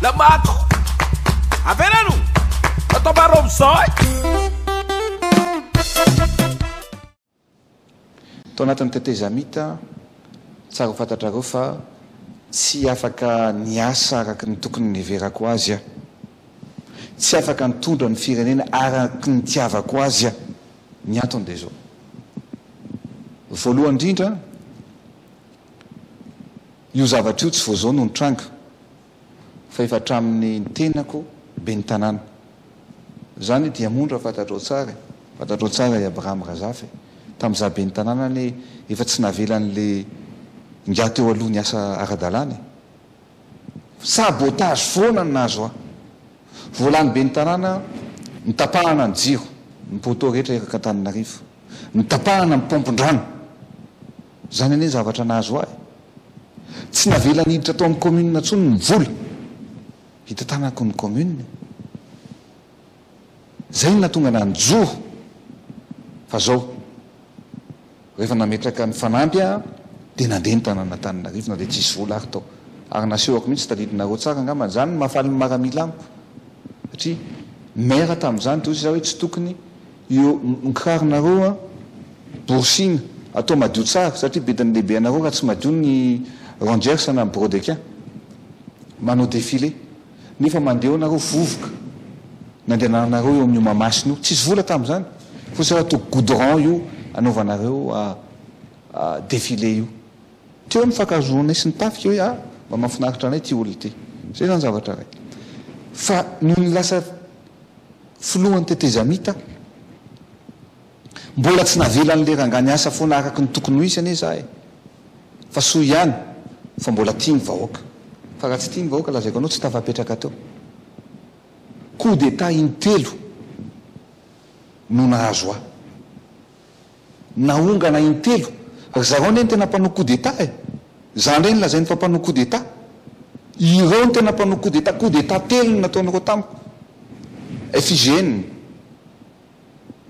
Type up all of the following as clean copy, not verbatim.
Damako. Avereno. Atao maro amin'izao e. Tao anatin'ny tetezamita, tsara ho fantatrareo fa tsy afaka niasa araka ny tokony niheverako azy aho. Tsy afaka nitondra ny firenena araka ny nitiavako azy aho. Ny antony dia izao. Voalohany indrindra, io zavatra io tsy vao izao no nitranga fa efa hatramin'ny nitenako ben'ny tanàna. Izany Diamondra fantatrao tsara e! Fantatrao tsara i Abraham Razafy e! Tamin'izaho ben'ny tanàna anie efa tsy navelan'le ingahy teo aloha niasa ara-dalàna e! Sabotage foana no nahazo ahy. Vao lany ben'ny tanàna, notapahana ny jiro, ny poteau rehetra erak'Antananarivo. Notapahana ny paompin-drano. Izany anie ny zavatra nahazo ahy. Tsy navela niditra tao amin'ny commune intsony ny vola. Hitantanako ny commune. Izay no nahatonga anah nijoro fa zao rehefa nametraka ny fanamby aho dia nandeha ny tanàn'Antananarivo na dia tsisy vola ary tao. Ary nasehoko mihitsy tadidinareo tsara angamba izany no mahafaly ny maramila amiko satria maire tamin'izany dia hoy izy hoe tsy tokony io ny kiraronareo an borosina atao madio tsara satria bedin'ny lehibe anareo raha tsy madio ny rangers na ny brodequin manao défilé. Nefa mandeha eo nareo vovoka nandehananareo eo amin'io Mahamasina io. Tsisy vola tamin'izany. Fotsiny raha toa goudron io anaovanareo défilé io. Teo ny fankahazoanay sy ny tafika hoe ah mba mahafinaritra anay ity olona ity. Zay zany zavatra iray. Fa nony lasa filohan'ny tetezamita aho, Mbola tsy navelan'le rangahy niasa foana araky ny tokony ho izy anie za e! Fa soa ihany fa mbola tia ny vahoaka. Fa raha tsy tia ny vahoaka lazaiko anao tsy tafapetraka teo. Coup d'etat intelo no nahazo ahy. Naongana intelo. Ry zareo anie no tena mpanao coup d'etat e! Za ndray no lazainy fa mpanao coup d'etat. Ireo no tena mpanao coup d'etat. Coup d'etat telo no nataon'ireo tamiko. FIGN.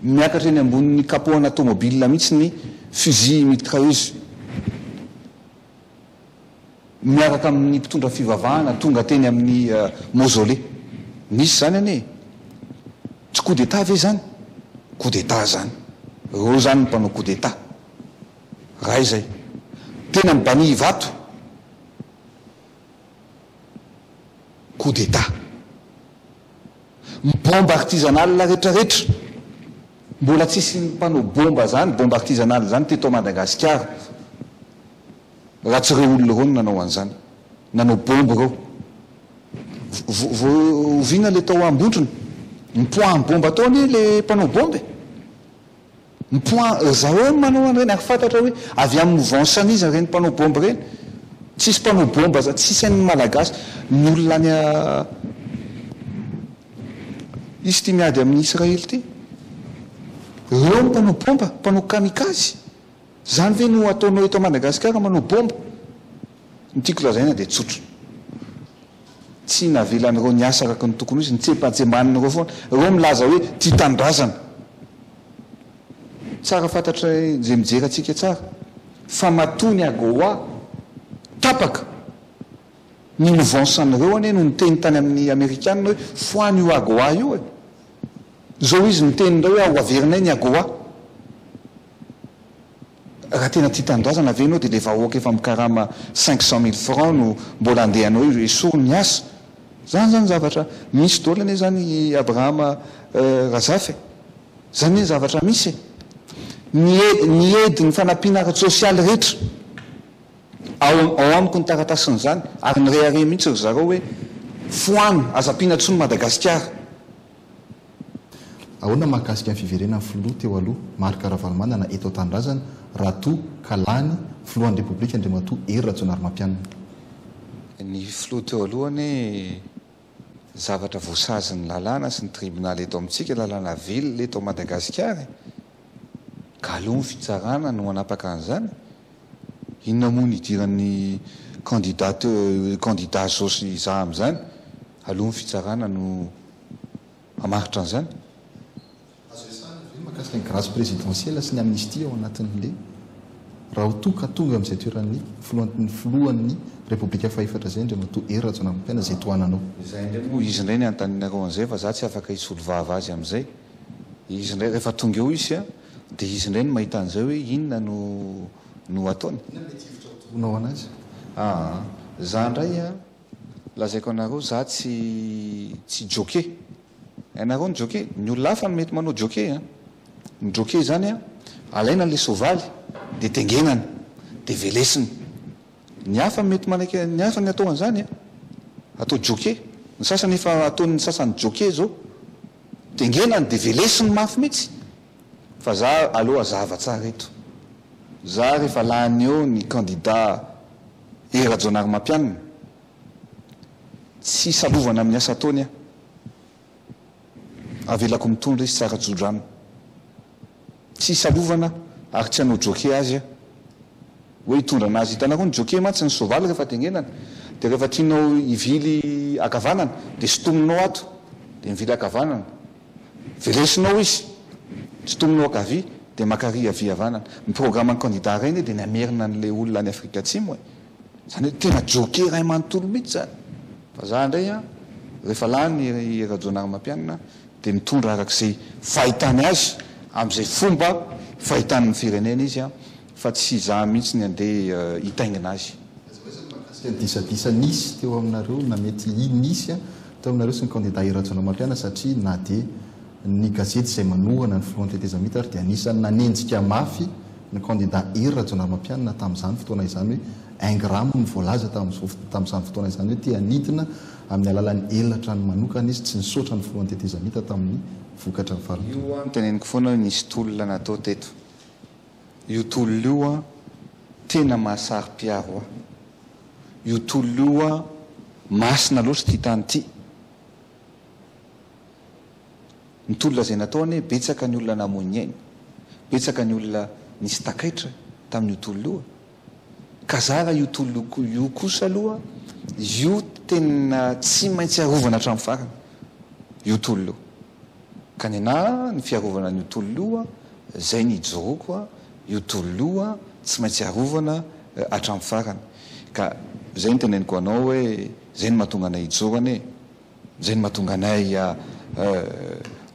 Miakatra eny ambonin'ny capot ana tomobile mihitsy ny fusil mitrailleuse miaraka amin'ny mpitondra fivavahana tonga teny amin'ny mausolée. Nisy izany anie e! Tsy coup d'Etat ve izany? Coup d'Etat izany. Ireo izany no mpanao coup d'Etat. Raha izay. Teny amin'ny Bani Ivato. Coup d'Etat. Ny bombe artisanale retraretra, mbola tsisy mpanao bomba zany, bombe artisanale zany teto Madagasikara raha tsy reo olona reo no nanao an'izany, nanao bombe reo. Vao oviana le tao Ambondrona? Nipoahan'ny bomba tao anie le mpanao bombe e! Ny point ry zareo no manao an'ireny ary fantatra hoe avy amin'ny mouvance an'iza ireny mpanao bomba ireny. Tsisy mpanao bomba zany, tsisy an'ny Malagasy. Ny olona any a Izy ity miady amin'i Israely ity. Ireo no mpanao bomba, mpanao kamikaze. Izany ve no ataonao eto Madagasikara manao bomba? Ny tiako lazaina dia tsotra. Tsy navelan'ireo niasa araka ny tokony ho izy, nitsembatsembanin'ireo foana. Ireo milaza hoe tia tanindrazana. Tsara fantatra izay mijery antsika tsara fa matoa ny AGOA tapaka, ny mouvance an'ireo anie no niteny tany amin'ny amerikana hoe foano io AGOA io e. Izao izy miteny indray hoe ho averinay ny AGOA. Raha tena tia tanindrazana ve ianao dia ilay vahoaka efa mikarama 500 mille francs no mbola andehanao esory ny asa? Zany zany zavatra misy daholo anie zany i Abrahama Razafy e! Zany anie zavatra misy e! Ny ny aide ny fanampiana ara-tsosialy rehetra ao ao amiko ny taratasin'izany ary nirehareha mihitsy ry zareo hoe foano aza ampiana intsony Madagasikara. Ahoana mahakasika ny fiverenan'ny filoha teo aloha Marc Ravalomanana eto an-tanindrazana raha toa ka lany filohan'ny Repoblika Andriamatoa Hery Rajaonarimampianina? Ny filoha teo aloha anie zavatra voasazin'ny lalàna sy ny tribonaly eto amintsika, lalàna velona eto Madagasikara e! Ka aleo ny fitsarana no hanapaka an'izany. Inona moa no idiran'ny candidat teo, candidat zao sy iza amin'izany? Aleo ny fitsarana no hamaritra an'izany. Azo resahina ve ny mahakasika ny grâce présidentielle sy ny amnistie ao anatin'le raha ho toa ka tonga amin'izay toeran'ny filohan'ny filohan'ny Repoblika fahefatra izay Andriamatoa Hery Rajaonarimampianina izay tohananao. Izay indray moa izy indray ny anontanianareo an'izay fa za tsy afaka hisolo vava azy amin'izay. Izy indray rehefa tonga eo izy dia izy indray no mahita an'izay hoe inona no no ataony. Inona mety hevitra ho toronao anazy? Aa za indray an, lazaiko anareo za tsy tsy jockey. Hainareo ny jockey? Ny olona hafa no mety manao jockey an. Ny jockey izany an, alaina ilay soavaly dia tengenana, dia velesina. Ny hafa mety manaiky, ny hafa ny atao an'izany an, atao jockey. Ny sasany efa ataon'ny sasany jockey izao. Tengenany dia velesiny mafy mihitsy. Fa za aleo hazava tsara eto. Za rehefa lany eo ny candidat Hery Rajaonarimampianina, tsy salovana amin'ny asa ataony aho. Avelako mitondra izy tsara tso-drano. Tsy hisalovana ary tsy hanao jockey azy aho. Hoe hitondra anazy. Hitanareo ny jockey mantsy ny soavaly rehefa tengenana dia rehefa tianao hivily ankavanana dia sintominao ato dia mivily ankavanana. Velesinao izy, sintominao ankavia dia makary havia havanana. Ny programan'ny candidat iray anie dia ny hamerina an'ilay olona any Afrika Atsimo e. Zany hoe tena jockey iray manontolo mihitsy zany. Fa za indray an, rehefa lany i Rajaonarimampianina dia mitondra araka izay fahitany azy, amin'izay fomba fahitany ny firenena izy an, fa tsy za mihitsy ny andeha hitaingina azy. Lazao aiza ny mahakasika ny disadisa nisy teo aminareo na mety nisy teo aminareo sy ny kandida i Rajaonarimampianina satria na dia ny gazety izay manohana ny filohan'ny tetezamita ary dia anisan'ny nanenjika mafy ny kandida Hery Rajaonarimampianina tamin'izany fotoana izany hoe ingram no voalaza tamin'izany fotoana izany hoe te hanidina amin'ny alalan'ny elatrany manokana izy, tsy nisaotra ny filohan'ny tetezamita tamin'ny vokatra valin-taona. Io an, teneniko foana hoe nisy tolona natao teto. Io tolona io an, tena mahasaro-piaro ahy. Io tolona io an, masina loatra ity tany ity. Ny tolona izay natao anie betsaka ny olona namoy ny ainy, betsaka ny olona nisy takaitra tamin'io tolona io e. Ka zara io tolona io kosa aloha io tena tsy maintsy arovana hatramin'ny farany io tolona io. Ka nenà ny fiarovana an'io tolona io a, zay ny ijoroako a, io tolona io a tsy maintsy arovana hatramin'ny farany. Ka zay no teneniko anao hoe zay no mahatonga anay hijoro anie. Izay no mahatonga anay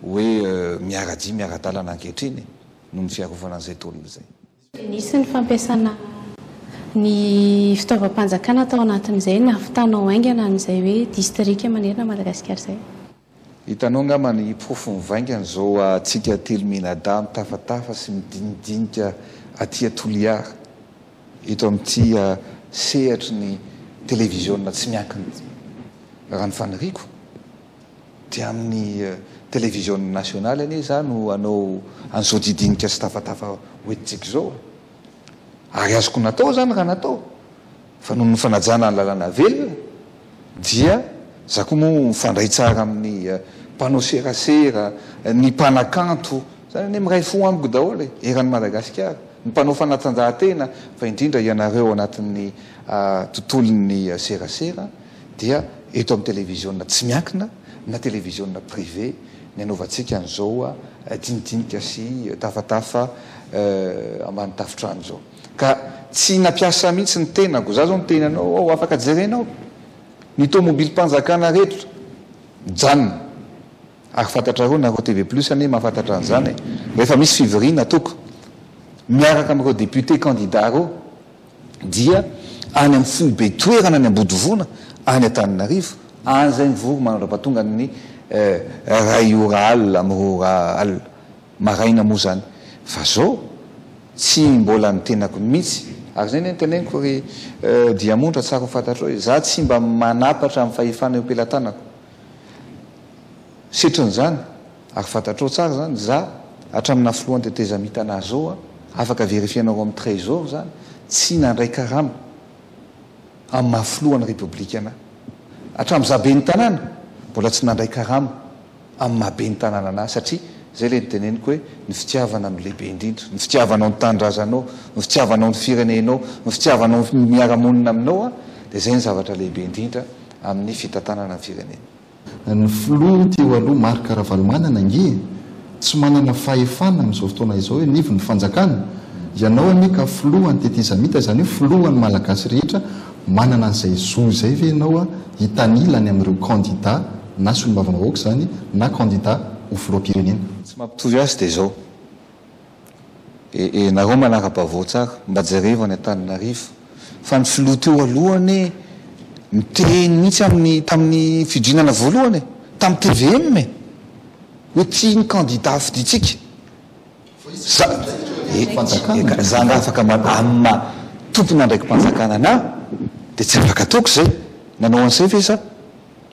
hoe miara-dia, miara-dalana ankehitriny noho ny fiarovana an'izay tolona izay. Nisy ny fampiasana ny fitaovam-panjakana tao anatin'izay nahavitanao haingana an'izay hoe distrika manerana Madagasikara izay. Hitanao angamba ny porofo mivaingana izao antsika telo mianadahy mitafatafa sy midinidinika aty Toliara eto amin'ity sehatry ny televiziona tsy miankina ity. Raha ny faniriako dia amin'ny televiziona nasionaly anie izaho no hanao an'izao didinika sy tafatafa hoentintsika izao e. Ary azoko natao izany raha natao, fa noho ny fanajana ny lalàna velona dia izaho koa moa mifandray tsara amin'ny mpanao serasera, ny mpanakanto, izany anie miray fo amiko daholo e, eran'i Madagasikara, ny mpanao fanatanjahantena fa indrindra ianareo ao anatin'ny tontolon'ny serasera. dia eto amin'ny televiziona tsy miankina na televiziona privé ny anaovantsika an'izao dinidinika sy tafatafa ambany tafontrano izao. Ka tsy nampiasa mihitsy ny tenako. Za zao miteny anao ao afaka jerenao ny tomobilim-panjakana rehetra mijanona. Ary fantatrareo nareo TV plus anie mahafantatra an'izany e. Rehefa misy fivoriana ataoko miaraka amin'ireo député candidat ireo dia any amin'ny foibe toerana any Ambodivona any Antananarivo any izay mivory mandrapatonga ny iray ora alina amin'ny roa ora alina maraina moa izany fa zao tsy mbola ny tenako mihitsy ary izay anie no teneniko ry Diamondra tsara ho fantatrao e za tsy mba manapatra amin'ny fahefana eo am-pelatanako Setrin'izany, ary fantatrao tsara izany, za hatramin'ny naha filohan'ny tetezamita anah zao a, afaka verifienao ao amin'ny trésor izany, tsy nandray karama amin'ny maha filohan'ny repoblika anah. Hatramin'ny za ben'ny tanàna, mbola tsy nandray karama amin'ny maha ben'ny tanàna anah, satria zay le noteneniko hoe ny fitiavana no lehibe indrindra, ny fitiavanao ny tanindrazanao, ny fitiavanao ny firenenao, ny fitiavanao ny miara-monina aminao a, dia zay ny zavatra lehibe indrindra amin'ny fitantanana ny firenena. Ny filoha teo aloha Marc Ravalomanana ange tsy manana fahefana amin'izao fotoana izao eo anivon'ny fanjakana. Ianao anie ka filohan'ny tetezamita, izany hoe filohan'ny Malagasy rehetra, Manana an'izay zo izay ve ianao hitanila ny amin'ireo kandida na solombavambahoaka izany na kandida ho filoham-pirenena? Tsy mampitovy azy dia izao. E e nareo manara-baovao tsara, mba jerevo any Antananarivo fa ny filoha teo aloha anie niteny mihitsy amin'ny tamin'ny fidinana voalohany e, tamin'ny tvm e, hoe ty ny kandida fidintsika. Za e eka za nga afaka ma amin'ny maha tompon'andraiki-panjakana anah dia tsy afaka ataoko izay, nanao an'izay ve za?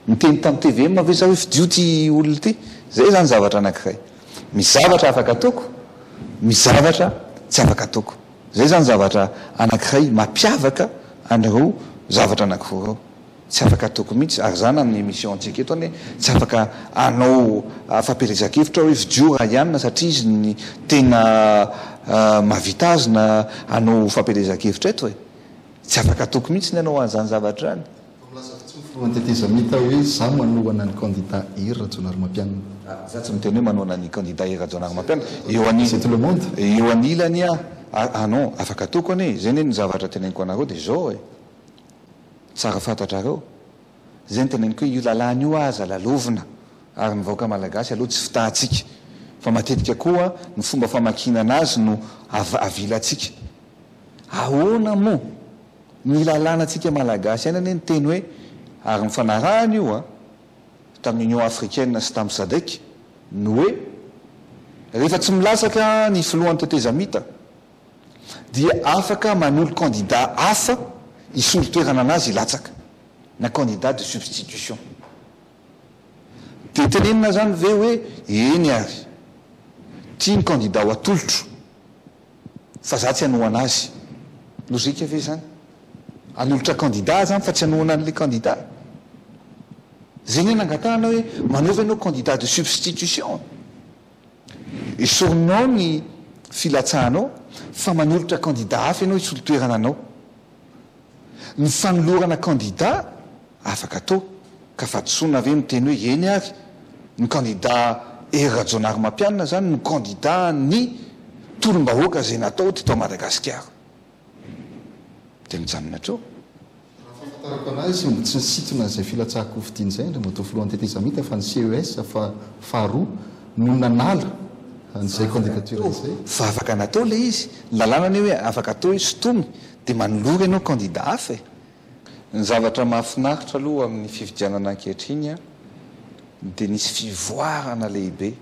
Niteny tamin'ny tvm ve za hoe fidio ty olona ty? Zay zany zavatra anankiray. Misy zavatra afaka ataoko, misy zavatra tsy afaka ataoko. Izay izany zavatra anankiray mampiavaka an'ireo zavatra anankiroa ireo. Tsy afaka ataoko mihitsy, ary izany amin'ny émission antsika eto anie, tsy afaka hanao fampielezan-kevitra hoe fidio Rayan satria izy ny tena mahavita azy na hanao fampielezan-kevitra eto e. Tsy afaka ataoko mihitsy ny hanao an'izany zavatra izany. Vao milaza fotsiny ny filohan'ny tetezamita hoe za manohana ny kandida Hery Rajaonarimampianina. Za tsy miteny hoe manohana ny kandida Hery Rajaonarimampianina. Eo ani, Gazety Le Monde. eo anilany aho. Ah non, afaka ataoko anie. Zay anie ny zavatra teneniko anareo dia izao e. Tsara fantatrareo. Zay no teneniko hoe io lalàna io aza lalovina ary ny vahoaka malagasy aloha tsy fitahantsika fa matetika koa ny fomba famakiana anazy no avilantsika. Ahoana moa? Ny lalàna tsika malagasy ihany anie niteny hoe ary nifanarahana io a, tamin'ny Union Africaine sy tamin'ny Sadec, ny hoe rehefa tsy milatsaka ny filohan'ny tetezamita dia afaka manolo candidat hafa hisolo toerana anazy hilatsaka, na candidat de substitution. Dia tenenina zany ve hoe eny ary, ty ny candidat ho atolotro. Fa za tsy hanohana azy. Logique ve zany? Hanolotra candidat zany fa tsy hanohana an'le candidat? Zay anie nangatahana hoe manaova ianao candidat de substitution. Esorinao ny filatsahanao fa manolotra candidat hafa ianao hisolo toerana anao. Ny fanolorana kandida afaka atao, ka fahadisoana ve miteny hoe eny ary, ny kandida Hery Rajaonarimampianina izany no kandida ny tolom-bahoaka izay natao teto Madagasikara. Dia mijanona hatreo. Raha fahafantarako anazy, mbo tsy nisintona izay filatsahan-kofidiny izay Andriamatoa Filohan'ny Tetezamita fa ny CES fa faharoa no nanala an'izay candidature izay. Fa afaka natao ilay izy, ny lalàna anie hoe afaka atao hoe sintomy Dia manolora ianao candidat hafa e! Ny zavatra mahafinaritra aloha amin'ny fifidianana ankehitriny dia nisy fivoarana lehibe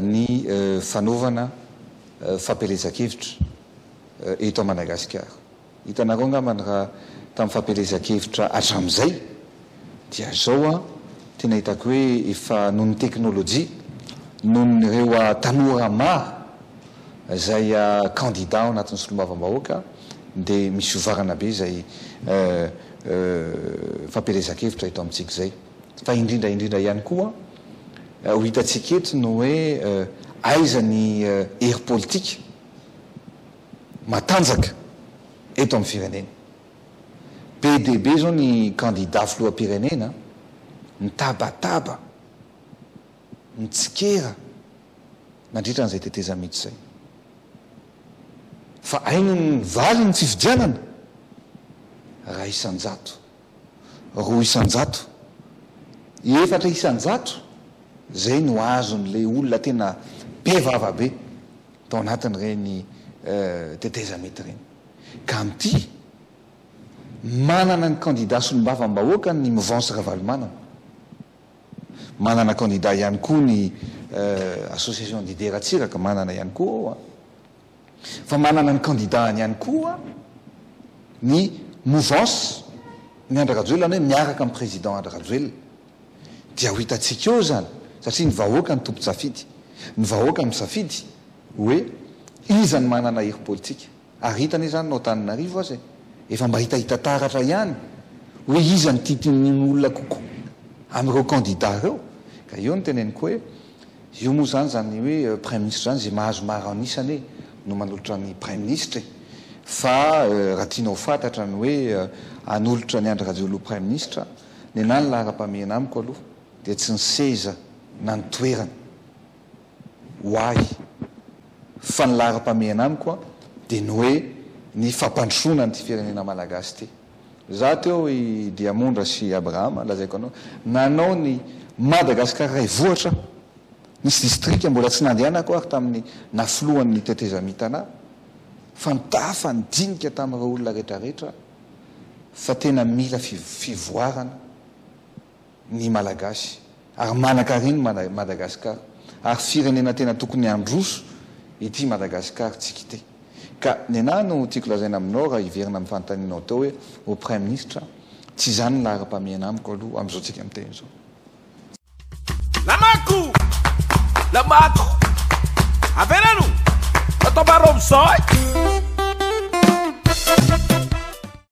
ny fanaovana fampielezan-kevitra eto Madagasikara. Hitanareo angambany raha tamin'ny fampielezan-kevitra hatramin'izay dia izao an, tena hitako hoe efa noho ny teknolojia, noho ny ireo tanora maro izay kandida ao anatin'ny solombavambahoaka dia misy ovarana be izay fampielezan-kevitra eto amintsika izay. Fa indrindra indrindra ihany koa ho hitantsika eto ny hoe aiza ny hery politika matanjaka eto amin'ny firenena. Be dia be izao ny kandida filoham-pirenena mitabataba, mitsikera nandritra an'izay tetezamita izay. Fa hainy ny valin'ny fifidianana? Iray isan-jato, roa isan-jato, efatra isan-jato, izay no azon'ilay olona tena be vava be tao anatin'ireny tetezamita ireny. Ka amin'ity, manana ny kandida solombavambahoaka ny mouvance Ravalomanana. Manana kandida ihany koa ny association Didier Ratsiraka, manana ihany koa ao an. Fa manana ny kandidahany ihany koa ny mouvance ny Andry Rajoelina hoe miaraka amin'ny président Andry Rajoelina. Dia ho hitantsika eo izany satria ny vahoaka no tompon-tsafidy. Ny vahoaka misafidy hoe iza no manana hery politika. Ary hita anie izany na ao Antananarivo aza e! Efa mba hitahita taratra ihany hoe iza no tiatian'ny olona kokoa amin'ireo candidats ireo. Ka eo no teneniko hoe io moa izany izany hoe praiminisitra izany izay mahazo maro an'isa anie no manolotra ny praiminisitra e! Fa raha tianao ho fantatra ny hoe hanolotra an'i Andry Rajoelina ho praiminisitra, nenà ny laharam-pahamehana amiko aloha dia tsy ny seza na ny toerana. ho ahy fa ny laharam-pahamehana amiko dia ny hoe ny fampandrosoana an'ity firenena malagasy ity. Za teo i Diamondra sy Abrahama, lazaiko anao, nanao ny Madagascar iray vohitra aho. Nisy distrika mbola tsy nandehanako ary tamin'ny naha filohan'ny tetezamita anah, fa nitafa nidinika tamin'ireo olona retraretra fa tena mila fivoarana ny Malagasy ary manankarena i Madagascar ary firenena tena tokony handroso ity Madagascar tsika ity. Ka nenah no tiako lazaina aminao raha hiverina amin'ny fanontanianao teo hoe ho Praiminisitra, tsy izany ny laharam-pahamehana amiko aloha amin'izao tsika miteny izao. Lamako! Lamako! Avelano! Atao baromizay!